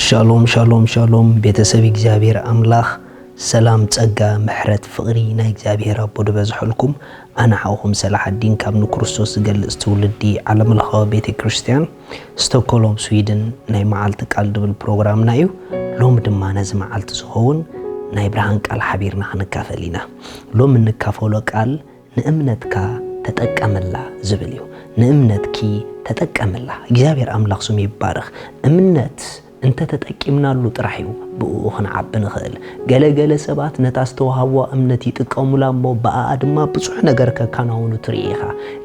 ሻሎም ሻሎም ሻሎም፣ ቤተሰብ እግዚኣብሔር ኣምላኽ፣ ሰላም፣ ጸጋ፣ ምሕረት፣ ፍቕሪ ናይ እግዚኣብሔር ኣቦ ዝበዝሐልኩም። ኣነ ሓውኹም ሰላሓዲን ካብ ንክርስቶስ ዝገልጽ ትውልዲ ዓለምለኻዊ ቤተ ክርስቲያን፣ ስቶኮሎም ስዊድን፣ ናይ መዓልቲ ቃል ድብል ፕሮግራምና እዩ። ሎሚ ድማ ነዚ መዓልቲ ዝኸውን ናይ ብርሃን ቃል ሓቢርና ክንካፈል ኢና። ሎሚ እንካፈሎ ቃል ንእምነትካ ተጠቀመላ ዝብል እዩ። ንእምነትኪ ተጠቀመላ። እግዚኣብሔር ኣምላኽ ስሙ ይባረኽ። እምነት እንተ ተጠቂምናሉ ጥራሕ እዩ ብእኡ ክንዓቢ ንኽእል። ገለገለ ሰባት ነታ ዝተዋህብዋ እምነት ይጥቀሙላ እሞ ብኣኣ ድማ ብዙሕ ነገር ከከናውኑ ትርኢ ኢኻ።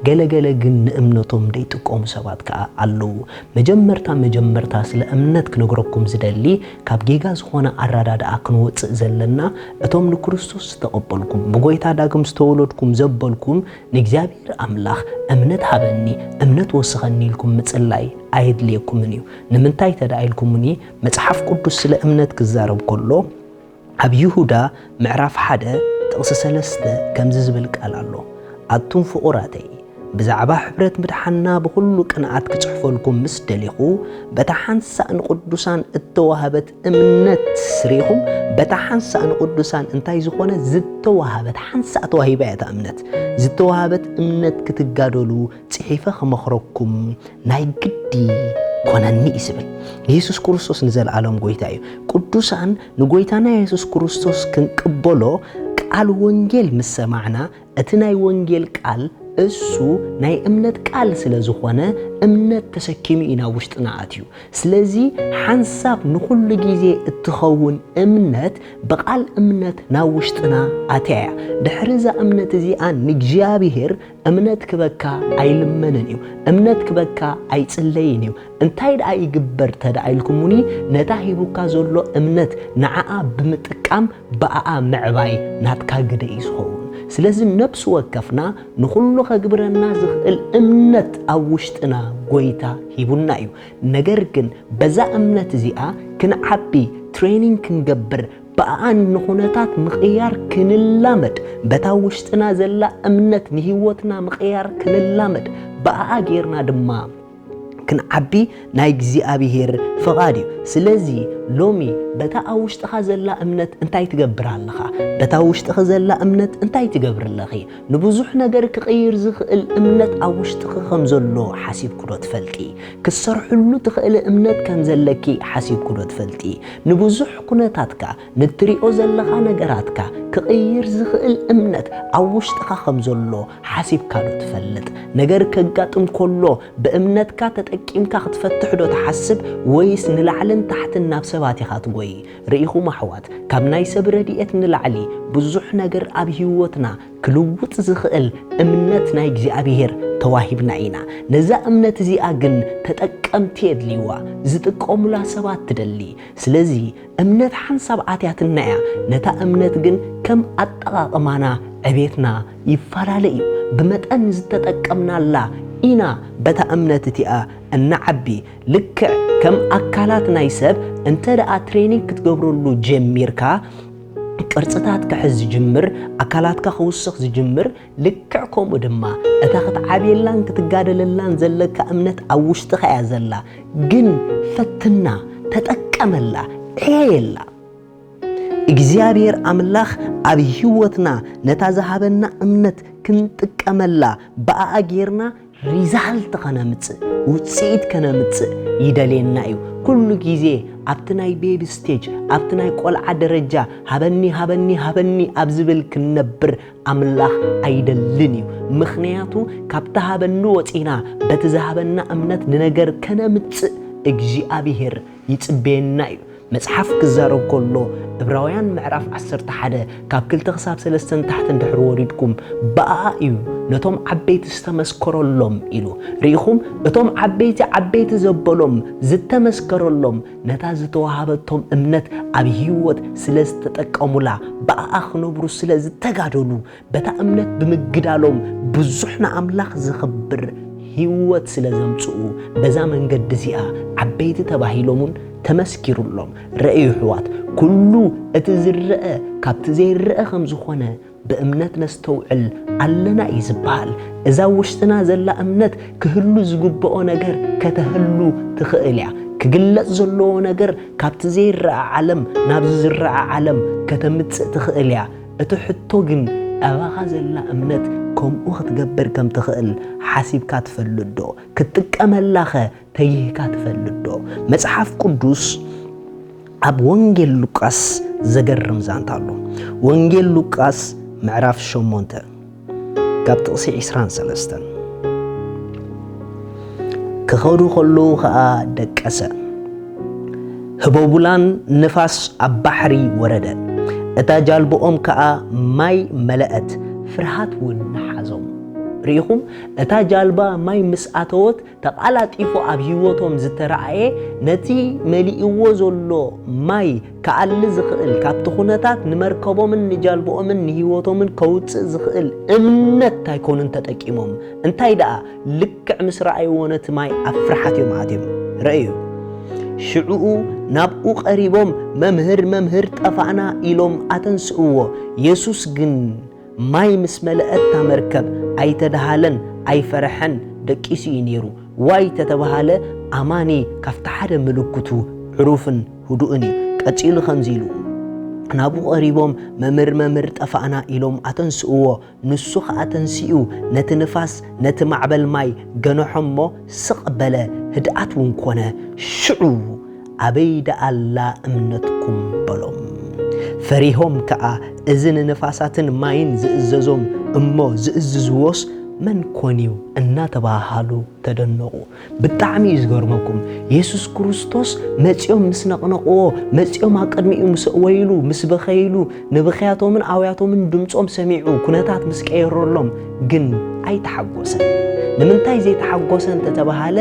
ገለገለ ግን ንእምነቶም ዘይጥቀሙ ሰባት ከኣ ኣለዉ። መጀመርታ መጀመርታ ስለ እምነት ክነግረኩም ዝደሊ፣ ካብ ጌጋ ዝኾነ ኣረዳድኣ ክንወጽእ ዘለና፣ እቶም ንክርስቶስ ዝተቐበልኩም፣ ብጎይታ ዳግም ዝተወለድኩም ዘበልኩም፣ ንእግዚኣብሔር ኣምላኽ እምነት ሃበኒ፣ እምነት ወስኸኒ ኢልኩም ምጽላይ ኣየድልየኩምን እዩ። ንምንታይ ተደኣ ኢልኩምኒ፣ መጽሓፍ ቅዱስ ስለ እምነት ክዛረብ ከሎ፣ ኣብ ይሁዳ ምዕራፍ ሓደ ጥቕሲ ሰለስተ ከምዚ ዝብል ቃል ኣሎ፣ ኣቱም ፍቑራተይ፣ ብዛዕባ ሕብረት ምድሓንና ብኹሉ ቅንኣት ክጽሕፈልኩም ምስ ደሊኹ፣ በታ ሓንሳእ ንቕዱሳን እተዋህበት እምነት ርኢኹም፣ በታ ሓንሳእ ንቕዱሳን እንታይ ዝኾነ ዝተዋህበት፣ ሓንሳእ ተዋሂባ እያ እታ እምነት፣ ዝተዋህበት እምነት ክትጋደሉ ጽሒፈ ክመኽረኩም ናይ ግዲ ኮነኒ እዩ ዝብል። የሱስ ክርስቶስ ንዘለኣለም ጎይታ እዩ። ቅዱሳን ንጎይታና የሱስ ክርስቶስ ክንቅበሎ ቃል ወንጌል ምስ ሰማዕና፣ እቲ ናይ ወንጌል ቃል እሱ ናይ እምነት ቃል ስለ ዝኾነ፣ እምነት ተሰኪሙ እዩ ናብ ውሽጥና ኣትዩ። ስለዚ ሓንሳብ ንኹሉ ግዜ እትኸውን እምነት ብቓል እምነት ናብ ውሽጥና ኣትያ እያ። ድሕሪ እዛ እምነት እዚኣ ንእግዚኣብሔር እምነት ክበካ ኣይልመንን እዩ። እምነት ክበካ ኣይጽለይን እዩ። እንታይ ደኣ ይግበር ተደኣ ኢልኩምኒ፣ ነታ ሂቡካ ዘሎ እምነት ንዓኣ ብምጥቃም ብኣኣ ምዕባይ ናትካ ግደ እዩ ዝኸውን። ስለዚ ነፍሲ ወከፍና ንኹሉ ከግብረና ዝኽእል እምነት ኣብ ውሽጥና ጎይታ ሂቡና እዩ። ነገር ግን በዛ እምነት እዚኣ ክንዓቢ፣ ትሬኒንግ ክንገብር፣ ብኣኣ ንኹነታት ምቕያር ክንላመድ፣ በታ ውሽጥና ዘላ እምነት ንህይወትና ምቕያር ክንላመድ፣ ብኣኣ ጌርና ድማ ክንዓቢ ናይ እግዚኣብሔር ፍቓድ እዩ። ስለዚ ሎሚ በታ ኣብ ውሽጥኻ ዘላ እምነት እንታይ ትገብር ኣለኻ? በታ ውሽጥኺ ዘላ እምነት እንታይ ትገብሪ ኣለኺ? ንብዙሕ ነገር ክቕይር ዝኽእል እምነት ኣብ ውሽጥኺ ከም ዘሎ ሓሲብኪ ዶ ትፈልጢ? ክትሰርሕሉ ትኽእሊ እምነት ከም ዘለኪ ሓሲብኪ ዶ ትፈልጢ? ንብዙሕ ኩነታትካ፣ ንትሪኦ ዘለኻ ነገራትካ ክቕይር ዝኽእል እምነት ኣብ ውሽጥኻ ከም ዘሎ ሓሲብካ ዶ ትፈልጥ? ነገር ከጋጥም ከሎ ብእምነትካ ተጠቂምካ ክትፈትሕ ዶ ትሓስብ፣ ወይስ ንላዕልን ታሕትን ናብ ሰባት ኢኻ ትጎይ? ርኢኹም ኣሕዋት፣ ካብ ናይ ሰብ ረድኤት ንላዕሊ ብዙሕ ነገር ኣብ ህይወትና ክልውጥ ዝኽእል እምነት ናይ እግዚኣብሔር ተዋሂብና ኢና። ነዛ እምነት እዚኣ ግን ተጠቀምቲ የድልይዋ፣ ዝጥቀሙላ ሰባት ትደሊ። ስለዚ እምነት ሓንሳብ ኣትያትና እያ፣ ነታ እምነት ግን ከም ኣጠቓቕማና ዕቤትና ይፈላለ እዩ። ብመጠን ዝተጠቀምናላ ኢና በታ እምነት እቲኣ እንዓቢ። ልክዕ ከም ኣካላት ናይ ሰብ እንተ ደኣ ትሬኒንግ ክትገብረሉ ጀሚርካ፣ ቅርጽታት ክሕዝ ዝጅምር፣ ኣካላትካ ክውስኽ ዝጅምር፣ ልክዕ ከምኡ ድማ እታ ክትዓብየላን ክትጋደለላን ዘለካ እምነት ኣብ ውሽጥኻ እያ ዘላ። ግን ፈትና፣ ተጠቀመላ፣ ዕየየላ። እግዚኣብሔር ኣምላኽ ኣብ ህይወትና ነታ ዝሃበና እምነት ክንጥቀመላ፣ ብኣኣ ጌርና ሪዛልት ከነምጽእ፣ ውጽኢት ከነምጽእ ይደልየና እዩ። ኩሉ ግዜ ኣብቲ ናይ ቤቢ ስቴጅ፣ ኣብቲ ናይ ቆልዓ ደረጃ፣ ሃበኒ፣ ሃበኒ፣ ሃበኒ ኣብ ዝብል ክንነብር ኣምላኽ ኣይደልን እዩ። ምኽንያቱ ካብቲ ሃበኒ ወጺና በቲ ዝሃበና እምነት ንነገር ከነምጽእ እግዚኣብሔር ይጽበየና እዩ። መጽሓፍ ክዛረብ ከሎ፣ ዕብራውያን ምዕራፍ ዓሰርተ ሓደ ካብ ክልተ ክሳብ ሰለስተ ንታሕቲ እንድሕር ወሪድኩም፣ ብኣኣ እዩ ነቶም ዓበይቲ ዝተመስከረሎም ኢሉ። ርኢኹም፣ እቶም ዓበይቲ ዓበይቲ ዘበሎም ዝተመስከረሎም፣ ነታ ዝተዋሃበቶም እምነት ኣብ ህይወት ስለ ዝተጠቀሙላ፣ ብኣኣ ክነብሩ ስለ ዝተጋደሉ፣ በታ እምነት ብምግዳሎም ብዙሕ ንኣምላኽ ዘኽብር ህይወት ስለ ዘምጽኡ፣ በዛ መንገዲ እዚኣ ዓበይቲ ተባሂሎምን ተመስኪሩሎም። ርእዩ ኣሕዋት፣ ኩሉ እቲ ዝረአ ካብቲ ዘይረአ ከም ዝኾነ ብእምነት ነስተውዕል ኣለና እዩ ዝበሃል። እዛ ውሽጥና ዘላ እምነት ክህሉ ዝግብኦ ነገር ከተህሉ ትኽእል እያ። ክግለጽ ዘለዎ ነገር ካብቲ ዘይረኣ ዓለም ናብዚ ዝረኣ ዓለም ከተምጽእ ትኽእል እያ። እቲ ሕቶ ግን፣ ኣባኻ ዘላ እምነት ከምኡ ክትገብር ከም ትኽእል ሓሲብካ ትፈልጥ ዶ? ክትጥቀመላኸ ተይህካ ትፈልጥ ዶ? መጽሓፍ ቅዱስ ኣብ ወንጌል ሉቃስ ዘገርም ዛንታ ኣሎ። ወንጌል ሉቃስ ምዕራፍ ሸሞንተ ካብ ጥቕሲ ዕስራን ሰለስተን። ክኸዱ ከለዉ ኸኣ ደቀሰ። ህቦቡላን ንፋስ ኣብ ባሕሪ ወረደ። እታ ጃልባኦም ከኣ ማይ መለአት፣ ፍርሃት እውን ንሓዞም። ርኢኹም፣ እታ ጃልባ ማይ ምስ ኣተወት፣ ተቓላጢፉ ኣብ ህይወቶም ዝተራእየ፣ ነቲ መሊእዎ ዘሎ ማይ ክኣሊ ዝኽእል፣ ካብቲ ኩነታት ንመርከቦምን ንጃልባኦምን ንህይወቶምን ከውጽእ ዝኽእል እምነት ኣይኮኑን ተጠቂሞም። እንታይ ደኣ፣ ልክዕ ምስ ረኣይዎ ነቲ ማይ ኣብ ፍርሓት እዮም ኣትዮም። ረእዩ። ሽዕኡ ናብኡ ቀሪቦም፣ "መምህር፣ መምህር፣ ጠፋእና" ኢሎም ኣተንስእዎ። የሱስ ግን ማይ ምስ መለአት እታ መርከብ ኣይተደሃለን፣ ኣይፈርሐን፣ ደቂሱ እዩ ነይሩ። ዋይ ተተባሃለ፣ ኣማኒ ካብቲ ሓደ ምልክቱ ዕሩፍን ህዱእን እዩ። ቀጺሉ ከምዚ ኢሉ፣ ናብኡ ቀሪቦም፣ "መምህር፣ መምህር፣ ጠፋእና" ኢሎም ኣተንስእዎ። ንሱ ኸኣ ተንሲኡ፣ ነቲ ንፋስ፣ ነቲ ማዕበል ማይ ገንሖ እሞ ስቕ በለ፣ ህድኣት እውን ኮነ። ሽዑ፣ "ኣበይ ደኣ ኣላ እምነትኩም?" በሎም። ፈሪሆም ከኣ፣ "እዚ ንንፋሳትን ማይን ዝእዘዞም እሞ ዝእዝዝዎስ መን ኮን እዩ?" እናተባሃሉ ተደነቑ። ብጣዕሚ እዩ ዝገርመኩም። የሱስ ክርስቶስ መጺኦም ምስ ነቕነቕዎ፣ መጺኦም ኣብ ቅድሚኡ ምስ እወይሉ፣ ምስ በኸይሉ፣ ንብኽያቶምን ኣውያቶምን ድምጾም ሰሚዑ፣ ኩነታት ምስ ቀየረሎም ግን ኣይተሓጎሰን። ንምንታይ ዘይተሓጎሰ እንተተባሃለ፣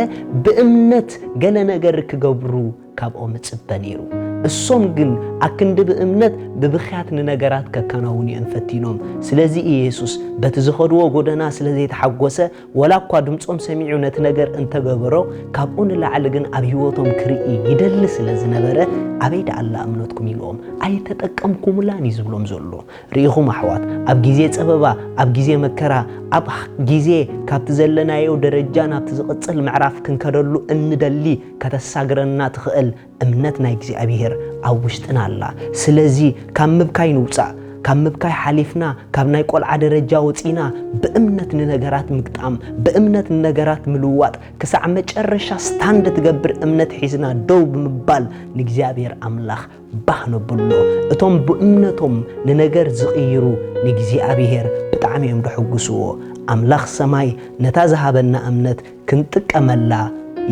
ብእምነት ገለ ነገር ክገብሩ ካብኦም እጽበ ነይሩ። እሶም ግን ኣክንዲ ብእምነት ብብኽያት ንነገራት ከከናውኑ እዮም ፈቲኖም። ስለዚ እዩ የሱስ በቲ ዝኸድዎ ጎደና ስለ ዘይተሓጎሰ፣ ወላ እኳ ድምጾም ሰሚዑ ነቲ ነገር እንተገበሮ፣ ካብኡ ንላዕሊ ግን ኣብ ህይወቶም ክርኢ ይደሊ ስለ ዝነበረ፣ "ኣበይ ደኣ ኣላ እምነትኩም?" ኢልዎም። "ኣይተጠቀምኩሙላን" እዩ ዝብሎም ዘሎ። ርኢኹም ኣሕዋት፣ ኣብ ግዜ ጸበባ፣ ኣብ ግዜ መከራ፣ ኣብ ግዜ ካብቲ ዘለናዮ ደረጃ ናብቲ ዝቕጽል ምዕራፍ ክንከደሉ እንደሊ ከተሳግረና ትኽእል እምነት ናይ እግዚኣብሔር ኣብ ውሽጥና ኣላ። ስለዚ ካብ ምብካይ ንውጻእ፣ ካብ ምብካይ ሓሊፍና፣ ካብ ናይ ቆልዓ ደረጃ ወጺና፣ ብእምነት ንነገራት ምግጣም፣ ብእምነት ንነገራት ምልዋጥ፣ ክሳዕ መጨረሻ ስታንድ ትገብር እምነት ሒዝና ደው ብምባል ንእግዚኣብሔር ኣምላኽ ባህ ነብሎ። እቶም ብእምነቶም ንነገር ዝቕይሩ ንእግዚኣብሔር ብጣዕሚ እዮም ደሐጉስዎ። ኣምላኽ ሰማይ ነታ ዝሃበና እምነት ክንጥቀመላ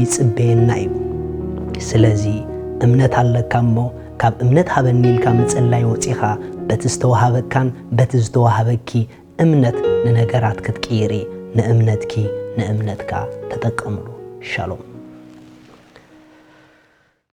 ይጽበየና እዩ። ስለዚ እምነት ኣለካ እሞ፣ ካብ እምነት ሃበኒ ኢልካ ምጽላይ ወጺኻ፣ በቲ ዝተዋሃበካን በቲ ዝተዋሃበኪ እምነት ንነገራት ክትቅይሪ፣ ንእምነትኪ ንእምነትካ ተጠቀምሉ። ሻሎም።